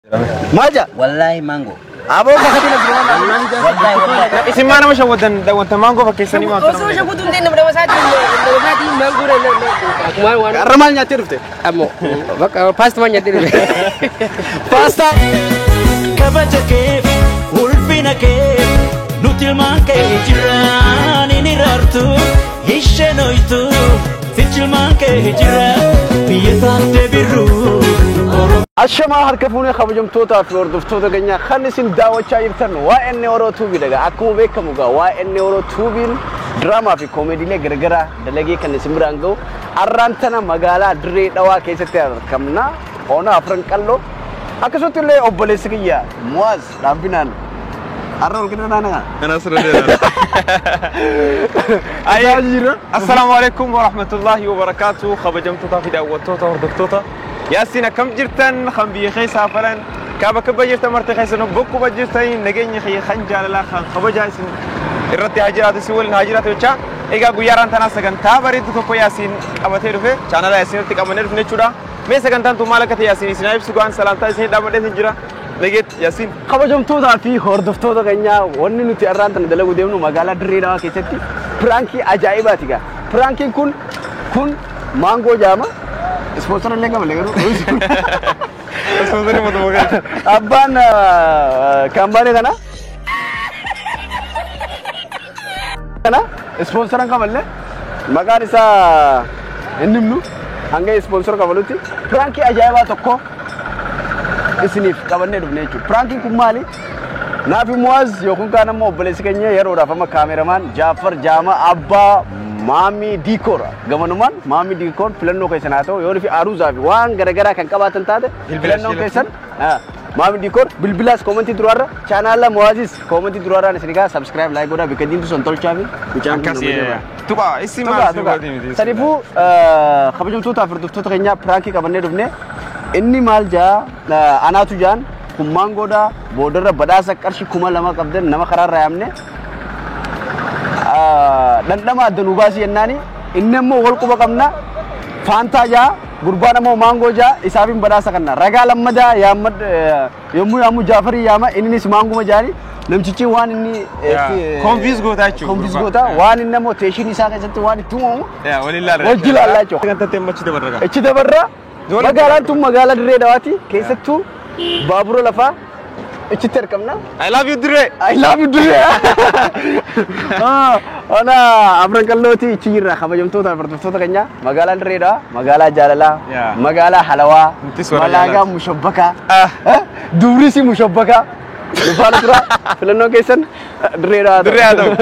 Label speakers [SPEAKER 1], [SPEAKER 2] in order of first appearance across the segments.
[SPEAKER 1] Maal jaa?
[SPEAKER 2] Wallaahi maangoo.
[SPEAKER 1] Aboo kakati na jiru.
[SPEAKER 2] Wallaahi wallaahi.
[SPEAKER 3] Isin maa nama shawwadan wanta maangoo fakkeessanii waan
[SPEAKER 4] Osoo shakutu hin ta'in nama nama isaatiin nama isaatiin maangoo akkuma waan
[SPEAKER 1] Har'a maal nyaattee dhufte?
[SPEAKER 4] Ammoo bakka paastaa nyaattee dhufe.
[SPEAKER 1] Paastaa.
[SPEAKER 5] Kabaja kee ulfina kee nuti ilmaan kee jiraan inni raartu isheen hoytu sichi ilmaan kee jira biyya taate birru.
[SPEAKER 1] Ashamaa harka fuunee kabajamtootaa fi hordoftoota keenyaa kan isin daawwachaa jirtan waa'ee Oro Tuubii dhagaa. Akkuma beekamu egaa waa'ee Oro Tuubiin diraamaa fi koomeediilee garagaraa dalagee kan isin biraan gahu arraan tana magaalaa Dirree Dhawaa keessatti argamna. Oona Afran Qalloo. Akkasumatti illee obboleessi kiyya Muwaaz dhaabbinaan har'a ol kenna naana.
[SPEAKER 3] Kana sirra deemaa. Assalaamu alaikum wa rahmatullahi wa barakaatuh. Kabajamtootaa fi daawwattoota hordoftoota. Yaasiin akkam jirtan kan biyya keessaa falan kaaba kibba jirtan marti keessan bokkuma jirtan nageenya kiyya kan jaalalaa kan kabajaa isin irratti haa jiraatu isin waliin haa jiraatu jechaa. Egaa guyyaa tanaa sagantaa bareedu tokko Yaasiin qabatee dhufe chaanala Yaasiin irratti qabannee dhufne jechuudha. Mee sagantaan tun maal akka ta'e Yaasiin isin ibsu go'aan salaamtaa isin dhaabadhee isin jira. Nageet Yaasiin.
[SPEAKER 1] Kabajamtootaa fi hordoftoota keenyaa wanni nuti har'aan tana dalaguu deemnu magaalaa Dirree Dhawaa keessatti piraankii ajaa'ibaati gaa. Piraankiin kun maangoo jaama. Ispoonsara illee qaba garuu.
[SPEAKER 3] Ispoonsarii mootummaa kana.
[SPEAKER 1] Abbaan kaampaanii kana ispoonsara hin qaballee maqaan isaa hin himnu hanga ispoonsara qabalutti piraankii ajaa'ibaa tokko isiniif qabannee dhufne jechuudha. Piraankiin kun maali? Naafi Muwaaz yookiin kaan ammoo obboleessi keenya yeroodhaaf amma kaameramaan Jaaffar Jaama abbaa Maamii Diikoor gamanumaan Maamii Diikoor filannoo keessan haa ta'u yoo fi aruuzaa fi waan garaagaraa kan qabaatan taate filannoo keessan Maamii Diikoor bilbilaas koomentii duraarra chaanaala Muwaazis koomentii duraarraan isin egaa subscribe like godhaa bakka diimtuu son tolchaa fi mucaan kun
[SPEAKER 3] Akkas
[SPEAKER 1] nama jabaa.
[SPEAKER 3] Tuqa isin
[SPEAKER 1] Tuqa
[SPEAKER 3] maal
[SPEAKER 1] tuqa. Saniifuu kabajamtootaa fi hordoftoota keenyaa piraankii qabannee dhufne inni maal jaa anaatu jaan kun maangoodha boodarra badhaasa qarshii 2000 qabdan nama karaarraa yaamne dhandhama adda nu baasii jennaani inni immoo wal quba qabna faantaa jaa gurbaan ammoo maangoo jaa isaafin badhaasa kanna ragaa lammadaa yaammad yommuu yaammu Jaafarii yaama innis maanguma jaani namtichi waan inni
[SPEAKER 3] Confuse goota jechuudha.
[SPEAKER 1] Confuse goota waan inni ammoo teeshin isaa keessatti waan itti uumamu
[SPEAKER 3] Waliin laalla.
[SPEAKER 1] wajji laallaa jechuudha.
[SPEAKER 3] Sagantaa ta'e achi dabarra gaa.
[SPEAKER 1] Ichi dabarra magaalaan tun magaalaa Dirree Dhawaati keessattuu baabura lafaa ichitti argamna.
[SPEAKER 3] I love you Dirree.
[SPEAKER 1] I love you Dirree. Ona Afran Qallooti ichi jirra kabajamtoota fi hordoftoota keenyaa magaalaan Dirree Dhawaa magaalaa jaalalaa magaalaa halawaa
[SPEAKER 3] Nutis warra
[SPEAKER 1] malaagaa
[SPEAKER 3] jaalalaati.
[SPEAKER 1] mushabbakaa dubrisi mushabbakaa dhufaana tura filannoon keessan Dirree Dhawaa.
[SPEAKER 3] Dirree haa ta'u.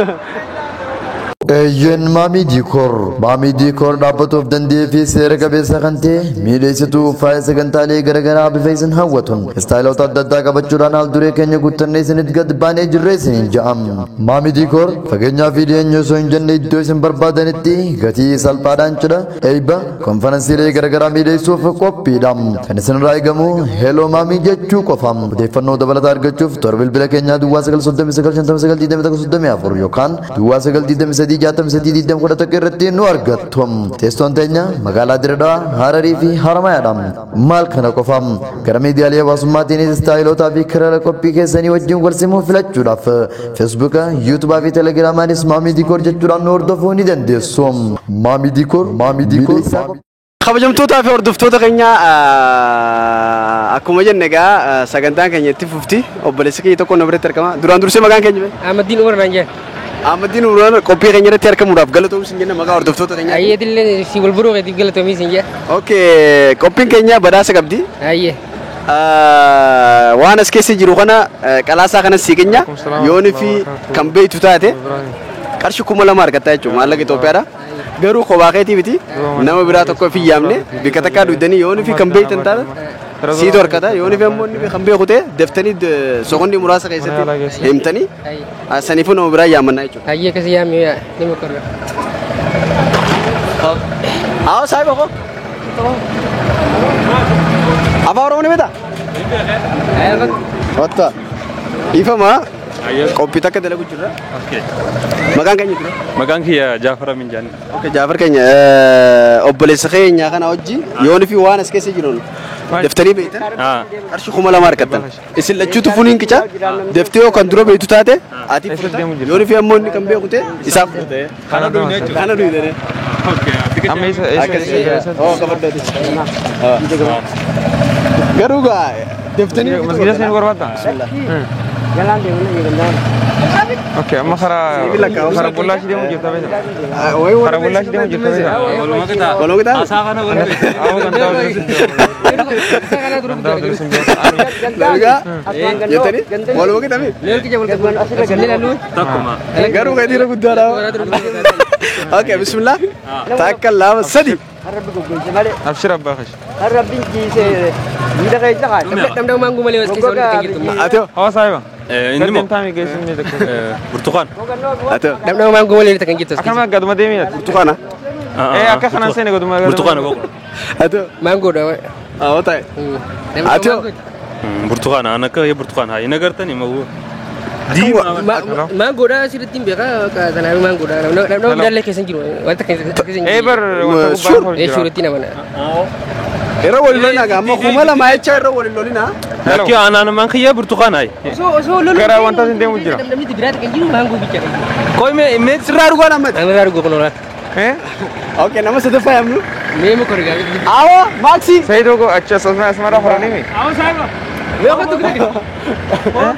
[SPEAKER 6] Eeyyeen Maamii Diikoor. Maamii Diikoor dhaabbatuuf danda'ee fi seera qabeessa kan ta'e miidhagsituu faaya sagantaalee garaagaraa bifa isin hawwatuun istaayilota adda addaa qabachuudhaan haal duree keenya guuttannee isinitti gad baanee jirre isiniin ja'am. Maamii Diikoor fageenyaa fi dhiyeenya osoo hin jenne iddoo isin barbaadanitti gatii salphaadhaan cidha eebba konferensiilee garaagaraa miidhagsuuf qophiidha. Kan isinirraa eegamu hello maamii jechuu qofa. Odeeffannoo dabalataa argachuuf toora bilbila keenyaa duwwaa 939 59 21 34 yookaan duwwaa 9 23 63 20 11 irratti nu argattu. Teessoon teenya magaalaa Dirree Dhawaa, Hararii fi Haramayaadha. Maal kana qofa gara miidiyaalee hawaasummaatiinis istaayilotaa fi kirara qophii keessanii wajjin wal simuu filachuudhaaf Feesbuuka, Yuutuubaa fi Telegiraamaanis Maamii Diikoor jechuudhaan nu hordofuu ni dandeessu. Maamii Diikoor, Maamii Diikoor.
[SPEAKER 1] Kabajamtootaa fi hordoftoota keenyaa akkuma jenne egaa sagantaan keenya itti fufti. Obboleessi keenya tokko na biratti argama. Duraan dursee maqaan keenya mee?
[SPEAKER 4] Ahmaddiin Umar naan jedhan.
[SPEAKER 1] Ahmaddiin Umar qophii keenya irratti argamuudhaaf galatoomsi hin jenna maqaa hordoftoota keenyaa.
[SPEAKER 4] Ayyeetillee si wal biroo keetiif galatoomii sin jedha.
[SPEAKER 1] Okay, qophiin keenya badhaasa qabdi.
[SPEAKER 4] Ayyee.
[SPEAKER 1] Waan as keessa jiru kana qalaasaa kanas sii keenya yooni fi kan beektu taate qarshii 2000 argatta jechuudha maallaqa Itoophiyaadha. Garuu kophaa keetii miti nama biraa tokko fi yaamne bakka takkaa duudanii yooni fi kan beektan taate siitu argata yooni fi ammoo inni kan beeku ta'e daftanii sekoondii muraasa keessatti himtanii saniifuu nama biraa yaamannaa jechuudha.
[SPEAKER 4] Ayyee akkasii yaamee ni mokorra.
[SPEAKER 1] Haa saayiba koo. Afaan Oromoo ni beektaa? Wata. Ifama qophii takka dalagu jirra. Maqaan keenya ture?
[SPEAKER 7] Maqaan kiyya Jaafar Amin Jaani.
[SPEAKER 1] Okay, Jaafar keenya obboleessa keenya kana wajji yooni fi waan as keessa jiruun Daftanii beektan qarshii 2000 argattan. Isin lachuutu funiin qica daftee yoo kan dura beektu taate ati fudhata. Yoo rifee ammoo inni kan beeku ta'e isaaf fudhata.
[SPEAKER 7] Kana duwwine jechuudha.
[SPEAKER 1] Kana duwwine.
[SPEAKER 3] Amma isa isa
[SPEAKER 1] Oh qabaddooti. Garuu gaa daftanii
[SPEAKER 3] Masgida seenuu barbaaddaa? Okay, amma karaa bullaashii deemuu jirta beektaa? Karaa bullaashii deemuu jirta beektaa?
[SPEAKER 1] Waluma qixa?
[SPEAKER 7] Asaa kana godhe.
[SPEAKER 3] Awwa kan ta'u
[SPEAKER 1] Lalugaa jettanii waluma qixa mi?
[SPEAKER 7] Takkuma.
[SPEAKER 1] Garuu gadiira guddaadha. Okay, bismillah. Takka lama sadi.
[SPEAKER 3] Abshir abbaa kash.
[SPEAKER 1] Ateo.
[SPEAKER 3] Hawa saahiba.
[SPEAKER 7] Inni moo?
[SPEAKER 3] Taami geessin mee tokko.
[SPEAKER 7] Burtukaan.
[SPEAKER 1] Ateo.
[SPEAKER 3] Akkama gaduma deemee ati.
[SPEAKER 1] Burtukaana.
[SPEAKER 3] Ee akka kanaan seene gaduma.
[SPEAKER 7] Burtukaana boqo.
[SPEAKER 1] Ateo. Awwa ta'e. Ateo.
[SPEAKER 7] Burtukaana an akka burtukaan haa hin agartani magu.
[SPEAKER 3] Ee bar wanta gubbaa hojii jira.
[SPEAKER 1] Irra wal lolina gaa amma 2000 jecha irra wal lolina.
[SPEAKER 7] Lakki aanaan man kiyya burtukaan hayi.
[SPEAKER 3] Gara wanta sin deemu jira.
[SPEAKER 7] Koi mee mee
[SPEAKER 1] Sirraa dhugaa namatti.
[SPEAKER 3] Eh?
[SPEAKER 1] Okay, nama sadaffaa yaamnu. Awwa maaksii.
[SPEAKER 3] Sayidoo ko achi as asmara horanii mi?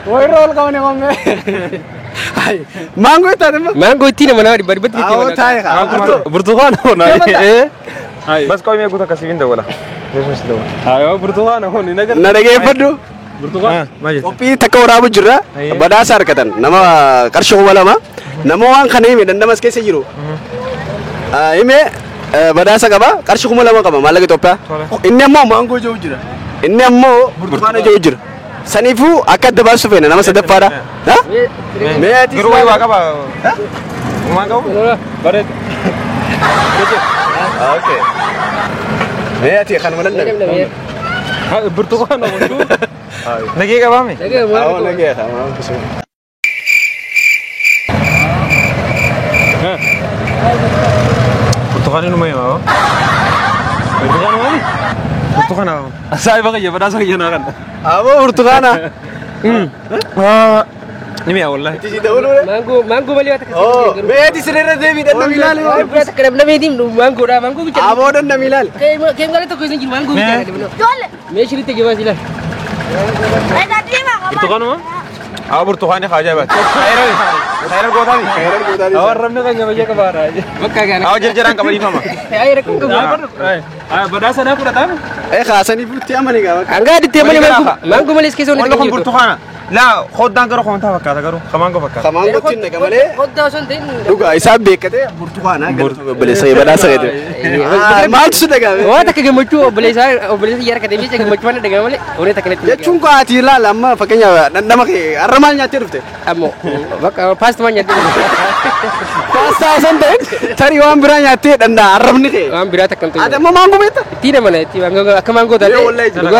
[SPEAKER 1] Waa irra wal qabane mammee. Maangoo itti haadha. Awwa taa'e kaa.
[SPEAKER 7] Burtukaan hoona. Ee.
[SPEAKER 3] Bas qoy mee guutuu akkasii hin dawwala. Jeesus dawwala.
[SPEAKER 7] Hayo burtukaan hoona hin agartani.
[SPEAKER 1] Na dhageeffadhu.
[SPEAKER 7] Burtukaan.
[SPEAKER 3] Maal jetta?
[SPEAKER 1] Qophii takka waraabu jirra. Badhaasa argatan nama qarshii 2000 nama waan kana hime dandamas keessa jiru. Hime badhaasa qaba qarshii 2000 qaba maallaqa Itoophiyaa. Inni ammoo maangoo jiru jira. Inni ammoo burtukaana jiru jira. Saniifuu akka adda baasu feena nama sadaffaadha. Mee ati
[SPEAKER 3] Garuu wayii waa qaba. Waan qabu?
[SPEAKER 7] Bareeda.
[SPEAKER 1] Okay. Mee ati kanuma lallabe.
[SPEAKER 7] Burtukaan hoona.
[SPEAKER 3] Nagee qabaame?
[SPEAKER 1] Awwa nagee qaba.
[SPEAKER 3] Burtukaanni numa himaa.
[SPEAKER 7] Burtukaan maali?
[SPEAKER 3] Burtukaana.
[SPEAKER 7] Saahiba kiyya badhaasa kiyya naa kana.
[SPEAKER 1] Awwa burtukaana.
[SPEAKER 3] Ni mi'a wallahi.
[SPEAKER 1] Itti si dabaluu. Oh, mee ati sirriirra deebii dhandhama ilaali. Aboo dhandhama ilaali.
[SPEAKER 7] Burtukaanuma?
[SPEAKER 3] Awwa burtukaanni haa ajaa'ibaati. Khayra gootaati.
[SPEAKER 7] Awwa arrabni keenya bayyee qabaadha.
[SPEAKER 3] Awwa jarjaraan qabaniifama.
[SPEAKER 7] Badhaasa naa fudhataame?
[SPEAKER 1] Eh kaasanii fuutti amani gaa bakka.
[SPEAKER 3] Wallo kun burtukaana. Laa hoddaan garuu komantaa fakkaata garuu kamaan fakkaata.
[SPEAKER 1] Kamaan gotti naqa malee dhugaa isaa beekkatee burtukaana galatu obboleessa badhaasa gadi. Maaltu si dhagaame? Jechuun koo ati ilaala amma fakkeenyaaf dhandhama kee har'a maal nyaattee dhufte? Paastaa osoo hin ta'in tarii waan biraa nyaattee dhandhaa arrabni kee. Ati amma maangoo beekta? Mee wallahi jira.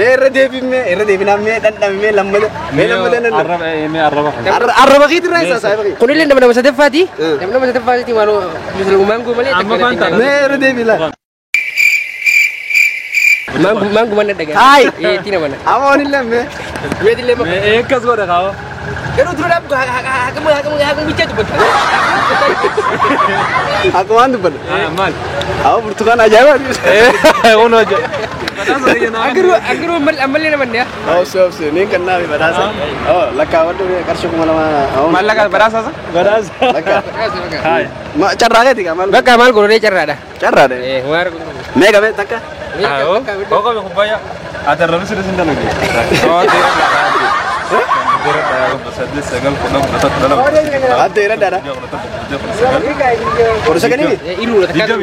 [SPEAKER 1] Mee irra deebinee irra deebinaa mee dhandhame mee lammata mee lammata dhandhame.
[SPEAKER 7] Arraba.
[SPEAKER 1] Arraba keetii irraa isaa saayiba kee. Mee irra deebi ilaala. Haay. Amma waan illee mee.
[SPEAKER 7] Akkas godha kaawwa.
[SPEAKER 1] Akka waan dubbadhu.
[SPEAKER 7] Maal?
[SPEAKER 1] Awwa burtukaana ajaa'ibaati.
[SPEAKER 7] Kun hojii.
[SPEAKER 1] Obsi obsi niin kannaafi badhaasa. Oh lakkaawwadhu qarshii 2000.
[SPEAKER 3] Maallaqa badhaasa isa?
[SPEAKER 7] Badhaasa.
[SPEAKER 1] Lakkaa.
[SPEAKER 7] Haay.
[SPEAKER 1] Carraa keeti gaa maal? Carraadha. Mee qabee takka.
[SPEAKER 7] Ayoo. Koo qabe kubbayyaa. Ati arrabni sirrii sin dalage. 8 9 10 11 12
[SPEAKER 1] Adda irra dara. 19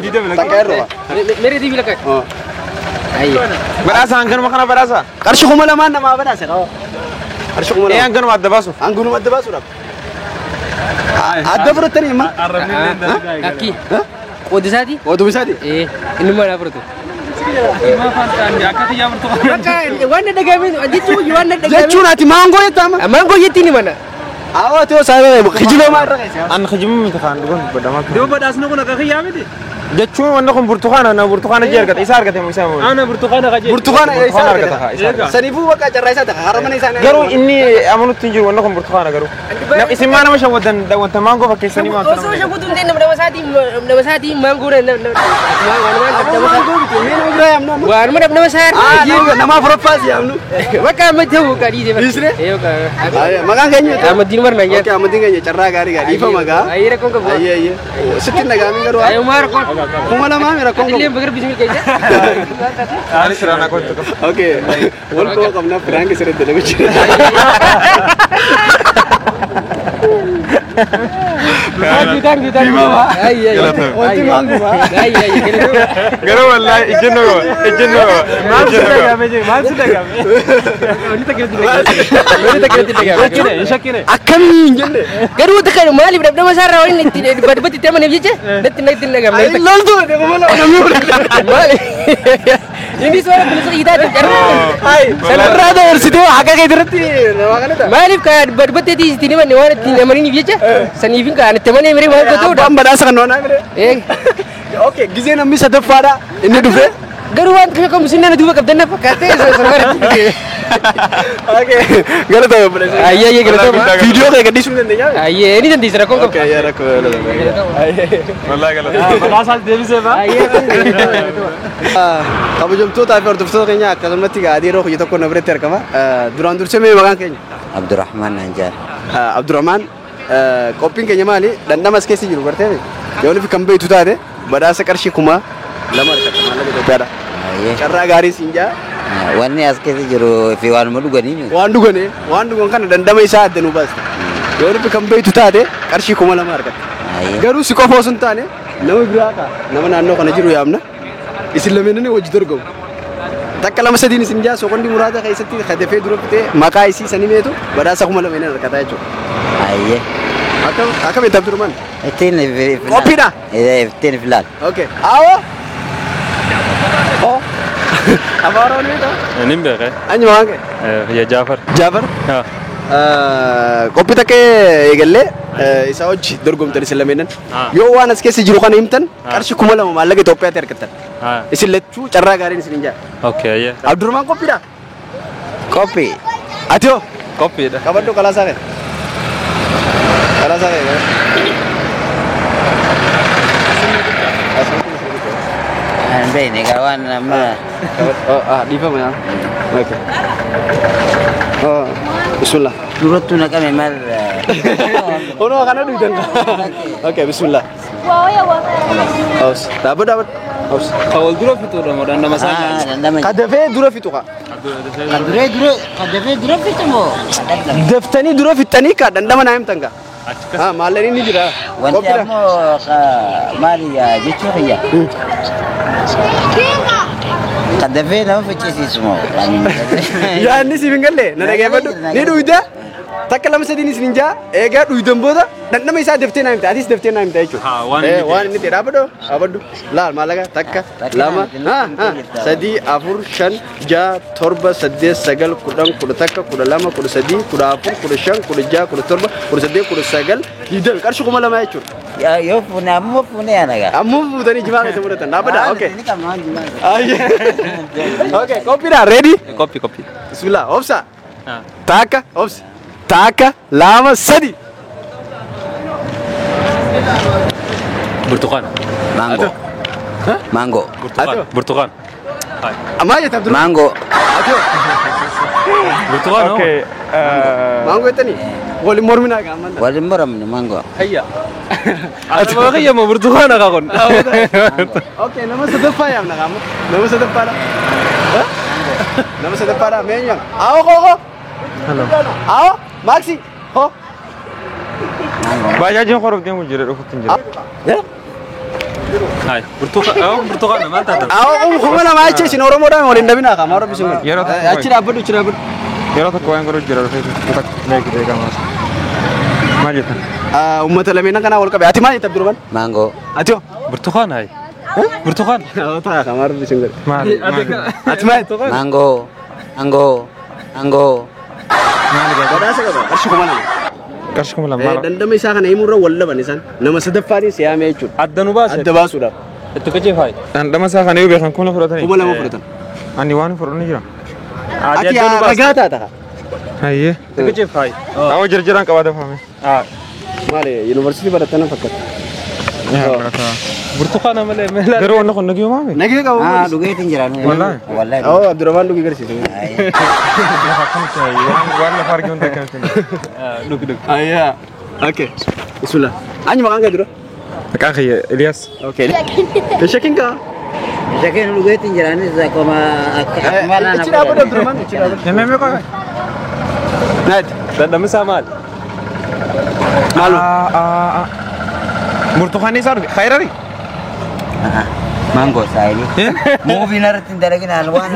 [SPEAKER 7] 20
[SPEAKER 1] Takka irra. Oh.
[SPEAKER 3] Badhaasa hanganuma kana badhaasa?
[SPEAKER 1] Qarshii 2000 namaa badhaase qaba. Qarshii 2000.
[SPEAKER 3] Ee hanganuma adda baasuuf.
[SPEAKER 1] Hanganuma adda baasuudhaaf. Adda fudhattanii imma?
[SPEAKER 7] Arrabni illee dalagaa.
[SPEAKER 1] Oduu isaati?
[SPEAKER 7] Akka xiyyaa burtukaana.
[SPEAKER 1] Jechuun ati maangoo jetta amma? Awwa ta'uu saayiba kijiloo maal irra keessa?
[SPEAKER 3] An kijibuu miti kaan dhugan dubbadha maal.
[SPEAKER 7] Doo badhaasni kun akka xiyyaa miti.
[SPEAKER 3] Jechuun wanni kun burtukaana na burtukaana jee argate isa argate moo isa moo?
[SPEAKER 7] Ana burtukaana qajeelcha.
[SPEAKER 1] Burtukaana isa
[SPEAKER 3] argata.
[SPEAKER 1] Argata. Saniifuu bakka carraa isaa ta'a. Har'a mana isaa.
[SPEAKER 3] Garuu inni amanutti hin jiru wanni kun burtukaana garuu. Isin maa nama shawwadan wanta maangoo fakkeessanii maal?
[SPEAKER 4] Osoo shakutu hin ta'in nama isaatii maangoo
[SPEAKER 1] Maangoo miti. Mee nama biraa yaamnu amma.
[SPEAKER 4] Waanuma nama isaa.
[SPEAKER 1] Nama afuraffaas yaamnu.
[SPEAKER 4] Bakka amma ta'u qadhiise.
[SPEAKER 1] Dhiisne? Maqaan keenya?
[SPEAKER 4] Ahmadiin Marnaan
[SPEAKER 1] Okay, Ahmadiin keenya carraa gaarii gaarii. Dhiifa maqaa.
[SPEAKER 4] Ayyee rakkoon qabu.
[SPEAKER 1] Ayyee ayyee. Sitti hin dhaga'amin garuu.
[SPEAKER 4] Ayyee maa rakkoon.
[SPEAKER 1] 2000 rakkoon
[SPEAKER 4] Illee
[SPEAKER 1] qabu.
[SPEAKER 4] bakar bismil keessa.
[SPEAKER 3] Anis raana kottu qaba.
[SPEAKER 1] Okay. Wal koo qabna prank sirriitti dalagu jira.
[SPEAKER 4] Thank you, thank you. Ayyee ayyee.
[SPEAKER 1] Wanti maanguma.
[SPEAKER 4] Ayyee ayyee.
[SPEAKER 3] Garuu wallaahi ejjennoo qaba. Ejjennoo qaba.
[SPEAKER 7] Maal si dhaga'ame jee? Maal si dhaga'ame? Wali takka irratti dhaga'ame. Shakkine, shakkine.
[SPEAKER 1] Akkamii hin jenne.
[SPEAKER 4] Garuu takka maaliif dhabdama isaa irraa waan itti badbatti itti amaneef jecha natti natti hin dhaga'amne.
[SPEAKER 1] Loltuu 2000 namni fudhate.
[SPEAKER 4] Maali? Inni suura bilisa hiitaa carraa.
[SPEAKER 1] Sanarraa dabarsitee haqa kee irratti nama kana ta'a.
[SPEAKER 4] Maaliif ka badbatti itti himanne waan itti amaniniif jecha saniifin ka itti amanee miree waan ta'uudha.
[SPEAKER 1] Abbaan badhaasa kan noonaa miree. Okay, gizee namni sadaffaadha inni dhufe.
[SPEAKER 4] Garuu waan tokko sinna duuba qabdan na fakkaatee sana.
[SPEAKER 1] Okay, gara ta'e obboleessa.
[SPEAKER 4] Ayyee ayyee galatooma.
[SPEAKER 1] Viidiyoo kee gadhiisuu ni dandeenyaa?
[SPEAKER 4] Ayyee ni dandeessa rakkoon qabu.
[SPEAKER 1] Okay, ayyee rakkoo
[SPEAKER 3] Wallaahi galata.
[SPEAKER 7] Badhaasaas deebisee baa.
[SPEAKER 1] Kabajamtootaa fi hordoftoota keenya akkasumatti adii yeroo hojii tokko na biratti argama. Duraan dursee mee maqaan keenya?
[SPEAKER 2] Abdurrahman Nanjaar.
[SPEAKER 1] Abdurrahman, qophiin keenya maali? Dhandhama as keessa jiru bartee yoo nufi kan beektu taate badhaasa qarshii 2000 argatta maallaqa Itoophiyaadha. Carraa gaarii siin jaa.
[SPEAKER 2] Wanni as keessa jiru fi waanuma dhuganii.
[SPEAKER 1] Waan dhugane waan dhugan kana dhandhama isaa adda nu baasta. Yoo nufi kan beektu taate qarshii 2000 argatta. Garuu si qofa osoo hin taane nama biraa ka nama naannoo kana jiru yaamna. Isin lameenni hojii dorgomu. Takka lama sadiin isin jaa soqondi muraasa keessatti kadafee dura fitee maqaa isii sanii meetu badhaasa 2000 argata jechuudha.
[SPEAKER 2] Ayyee.
[SPEAKER 1] Akkam akkam itti Abdurrahman?
[SPEAKER 2] Ittiin
[SPEAKER 1] Qophiidha?
[SPEAKER 2] Ittiin filaal.
[SPEAKER 1] Okay. Awo? Oh. Afaan Oromoo ni beektaa?
[SPEAKER 7] Nin beeka.
[SPEAKER 1] Anyi maqaan kee?
[SPEAKER 7] Kiyya Jaafar.
[SPEAKER 1] Jaafar? Qophii takka eegallee isaa hojii dorgomtan isin lameenan. Yoo waan as keessa jiru kana himtan qarshii 2000 maallaqa Itoophiyaatti argattan. Isin lachuu carraa gaariin isin hin jaa.
[SPEAKER 7] Okay, ayyee.
[SPEAKER 1] Abdurrahman qophiidha?
[SPEAKER 2] Qophii.
[SPEAKER 1] Ati hoo?
[SPEAKER 7] Qophiidha.
[SPEAKER 1] Qabadhu qalaasaa kee. Qalaasaa kee.
[SPEAKER 2] Hin beekne egaa waan amma.
[SPEAKER 1] Dhiifama yaa. Okay. Bismillah.
[SPEAKER 2] Durattuu naqame maal.
[SPEAKER 1] Onoo kana dhugdan. Okay, bismillah. Aus. Dhaabbadhu dhaabbadhu. Aus.
[SPEAKER 7] Ka wal dura fixuudha moo dhandhama isaa ilaali?
[SPEAKER 2] Dhandhama.
[SPEAKER 1] Ka dafee dura fixu ka.
[SPEAKER 2] Kan duree dura kan dafee dura fixu moo?
[SPEAKER 1] Daftanii dura fixanii ka dhandhama naa himtan ka. Maallaqni ni jira.
[SPEAKER 2] Wanti ammoo maali jechuu kiyya. Kan dafee nama ficcisiisu moo?
[SPEAKER 1] Yaadni siif hin galle na dhageeffadhu. Ni dhugda. Takka lama sadiin isin jaa eegaa dhugdan booda dhandhama isaa daftee naa himta. Atis daftee naa himta jechuudha. Waan inni ta'e dhaabbadhu dhaabbadhu. Laal maallaqa takka lama 3 4 5 6 7 8 9 10 11 12 13 14 15 16 17 18 19 20 qarshii 2000 jechuudha.
[SPEAKER 2] Yoo fuune ammoo fuune yaanagaa.
[SPEAKER 1] Ammoo fuutanii jimaa keessa mudatan dhaabbadha. Okay. Okay, qophiidha ready?
[SPEAKER 7] Qophii qophii.
[SPEAKER 1] Bismillah obsa. Takka obsa. Takka lama sadi.
[SPEAKER 7] Burtukaana.
[SPEAKER 2] Maangoo. Maangoo.
[SPEAKER 7] Burtukaana. Burtukaana.
[SPEAKER 1] Maal jette Abdurrahman?
[SPEAKER 2] Maangoo.
[SPEAKER 7] Burtukaana.
[SPEAKER 3] Okay.
[SPEAKER 1] Maangoo jettanii? Waliin morminaa gaa ammaan.
[SPEAKER 2] Waliin mormine maangoo.
[SPEAKER 7] Hayya. Ati moo kiyya moo burtukaana kaa kun?
[SPEAKER 1] Okay, nama sadaffaa yaamna gaa amma. Nama sadaffaadha. Nama sadaffaadha mee eenyu? Awo koo koo. Awo Maxi koo.
[SPEAKER 3] Baajaajiin qoruuf deemu jira dhufuutti hin jira.
[SPEAKER 7] Hai, burtukaana maal taatan?
[SPEAKER 1] Awo 2000 jecha isin Oromoodhaan waliin dhabinaa kaa maal rabbi isin godhe.
[SPEAKER 3] Yeroo tokko
[SPEAKER 1] Achi dhaabbadhu achi dhaabbadhu.
[SPEAKER 3] Yeroo tokko waan godhu jira dhufee takka meeqa beekamaa. Maal jettan?
[SPEAKER 1] Uummata lameen kanaa wal qabe. Ati maal jette Abdurrahman?
[SPEAKER 2] Maangoo.
[SPEAKER 1] Ati hoo?
[SPEAKER 7] Burtukaana hai. Burtukaana.
[SPEAKER 1] Taa kaa maal rabbi isin godhe.
[SPEAKER 3] Maal?
[SPEAKER 1] Ati maal jette?
[SPEAKER 2] Maangoo. Maangoo. Maangoo.
[SPEAKER 1] Badhaasa qaba qarshii 2000.
[SPEAKER 3] Qarshii 2000 maal?
[SPEAKER 1] Dhandhama isaa kana himurra wal dhaban isaan nama sadaffaaniin siyaame jechuudha.
[SPEAKER 7] Adda nu baase.
[SPEAKER 1] Adda baasuudhaaf.
[SPEAKER 7] Itti qajeelfaayi.
[SPEAKER 3] Dhandhama isaa kana yoo beekan 2000 fudhatanii.
[SPEAKER 1] 2000 fudhatan.
[SPEAKER 3] Ani waan fudhanni jira.
[SPEAKER 1] Ati ragaa taata.
[SPEAKER 3] Hayyee.
[SPEAKER 7] Itti qajeelfaayi.
[SPEAKER 3] Awwa jirjiraan qabaata fahame.
[SPEAKER 1] Maali yuunivarsiitii barattana fakkaata.
[SPEAKER 7] Burtukaana malee meelaa.
[SPEAKER 3] Garuu wanni kun nagiyoo maami?
[SPEAKER 1] Nagee qabu.
[SPEAKER 2] Ah, dhugeetiin jira.
[SPEAKER 3] Wallaahi.
[SPEAKER 2] Wallaahi.
[SPEAKER 1] Oo Abdurrahman dhugee garsiise.
[SPEAKER 3] Akkamitti waan lafa arginu hunda akkamitti.
[SPEAKER 7] Dhug dhug.
[SPEAKER 1] Ayyaa. Okay. Bismillah. Anyi maqaan kee dura?
[SPEAKER 3] Maqaan kiyya Eliyaas.
[SPEAKER 1] Okay. Shakin kaa?
[SPEAKER 2] Shakin dhugeetiin jira anis akkuma akkuma naan
[SPEAKER 1] Ichi dhaabadhu Abdurrahman. Ichi dhaabadhu.
[SPEAKER 3] Namni meeqa?
[SPEAKER 1] Naati.
[SPEAKER 7] Dhandhamni isaa maali?
[SPEAKER 1] Maalu.
[SPEAKER 3] Burtukaanni isaa dhuge. Khayrari?
[SPEAKER 2] Maangoo saayilii. Muuviin irratti hin dalaginaan waan.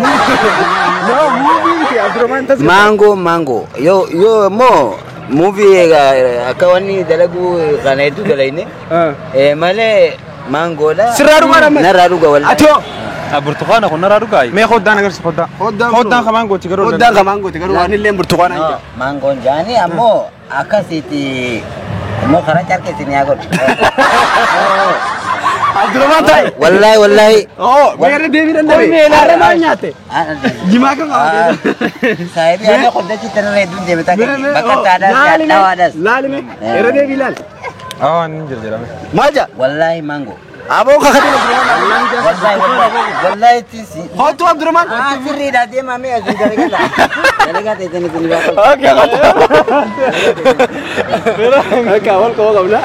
[SPEAKER 1] No, muuvii miti Abdurrahman tas.
[SPEAKER 2] Maangoo maangoo yoo yoo immoo muuvii akka wanni dalaguu kana hedduu dalayne malee maangoodha.
[SPEAKER 1] Sirraa dhugaa dha.
[SPEAKER 2] Narraa dhuga wallaahi.
[SPEAKER 1] Ati hoo?
[SPEAKER 7] Burtukaana kun narraa dhugaa?
[SPEAKER 3] Mee hoddaan agarsiisa hoddaa.
[SPEAKER 1] Hoddaan
[SPEAKER 3] Hoddaan ka maangooti garuu.
[SPEAKER 1] Hoddaan ka maangooti garuu waan illee burtukaana hin jiru.
[SPEAKER 2] Maangoon jaanii ammoo akkasitti immoo karaa carkeessin yaa godhu.
[SPEAKER 1] Abdurrahman taa'e.
[SPEAKER 2] Wallaahi wallaahi.
[SPEAKER 1] Oo, meerre deebii danda'e. Har'a maal nyaatte? Jimaa kan qabatee.
[SPEAKER 2] Saayibii ani qoddachi tanarra hedduun deeme takka bakka taadhaas dhawaadhaas.
[SPEAKER 1] Laalime, irra deebii laali.
[SPEAKER 3] Awwa inni jira jedhame.
[SPEAKER 1] Maal jaa?
[SPEAKER 2] Wallaahi maangoo.
[SPEAKER 1] Aboo kakatee Abdurrahman.
[SPEAKER 2] Wallaahi wallaahi wallaahi tisi.
[SPEAKER 1] Hootu Abdurrahman.
[SPEAKER 2] Ah sirriidha deemaa mee asii dalagaa. Dalagaa ta'e isin baafatu.
[SPEAKER 1] Okay, hootu. Akka wal qaba qabna.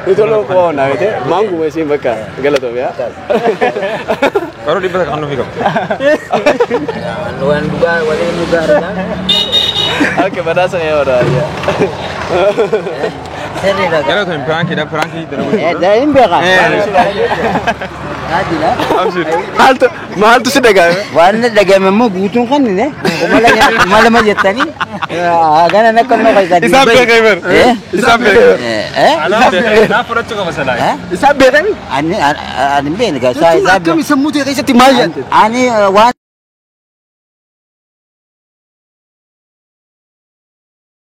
[SPEAKER 1] Nuti wal qaba qabna beete maanguma isiin bakka galatoof yaa.
[SPEAKER 3] Garuu dhibba takka kan nuuf qabu.
[SPEAKER 2] Waan dhugaa waliin dhugaa.
[SPEAKER 1] Okay, badhaasa yaa warra.
[SPEAKER 2] Sirriidha.
[SPEAKER 3] Galatoomi piraankiidha piraankii dalaguu.
[SPEAKER 2] Hin beekaa. Adila.
[SPEAKER 3] Abshir.
[SPEAKER 1] Maaltu maaltu si dhagahame?
[SPEAKER 2] Waan dhagahame immoo guutuun kan inni 2000 jettanii gana nakka noo keessaa.
[SPEAKER 3] Isaan beekee bar. Isaan beekee.
[SPEAKER 7] Naa fudhachuu qaba salaa.
[SPEAKER 1] Isaan beekami?
[SPEAKER 2] Ani hin beekne.
[SPEAKER 1] Jechuun akkami sammuu ta'e keessatti maal jette?
[SPEAKER 2] Ani waan.